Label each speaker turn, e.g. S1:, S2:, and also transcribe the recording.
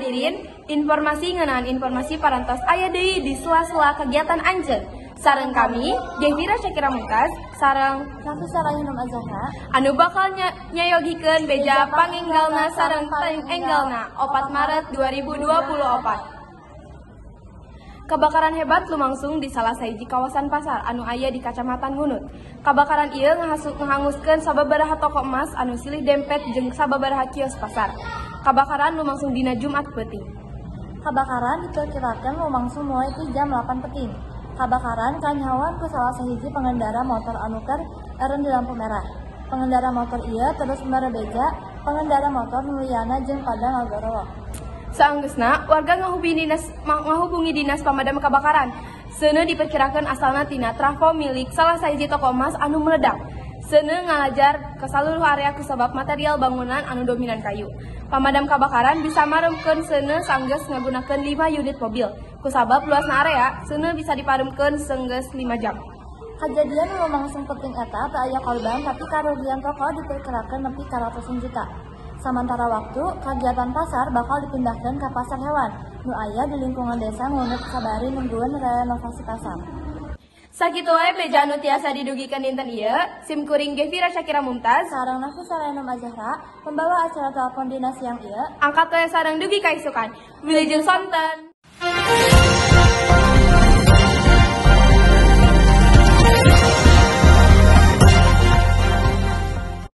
S1: Hadirin, informasi ngeunaan informasi parantos aya deui di sela-sela kegiatan anjeun. Sareng kami, Gevira Syakira Mumtaz, sareng
S2: Nafisa Rayunum Azahra,
S1: anu bakal nyayogikeun beja pangenggalna sareng enggalna 4 Maret 2024. Kebakaran hebat lumangsung di salah sahiji kawasan pasar anu aya di Kacamatan Ngunut. Kabakaran ieu ngahanguskeun sababaraha toko emas anu silih dempet jeung sababaraha kios pasar. Kabakaran lumangsung dina Jumat peuting.
S2: Kabakaran diperkirakan lumangsung mulai ti jam 8 peuting. Kabakaran kanyahoan ku salah sahiji pengendara motor anu keur eureun di lampu merah. Pengendara motor ieu terus mere beja, pengendara motor nu liyana jeung pada ngagorowok.
S1: Saanggeusna, warga ngahubungi dinas pemadam kebakaran. Seuneu diperkirakan asalna tina trafo milik salah sahiji toko emas anu meledak. Seuneu ngalajar ke saluruh area kusabab material bangunan anu dominan kayu. Pamadam kebakaran bisa maremkeun seuneu sanggeus ngagunakeun 5 unit mobil. Kusabab luasna area, seuneu bisa diparemkeun sanggeus 5 jam.
S2: Kajadian nu lumangsung peuting eta teu aya korban, tapi karugian toko diperkirakan nepi ka ratusan juta. Samantara waktu, kagiatan pasar bakal dipindahkeun ka pasar hewan nu aya di lingkungan Desa Ngunut sabari nungguan renovasi pasar.
S1: Sakitu wae beja anu tiasa didugikeun dinten ieu. Sim kuring Gevira Syakira Mumtaz,
S2: sareng Nafisa Renum Azahra, pembawa acara telepon dinas siang ieu.
S1: Angkat we sareng dugi ka isukan. Wilujeng sonten.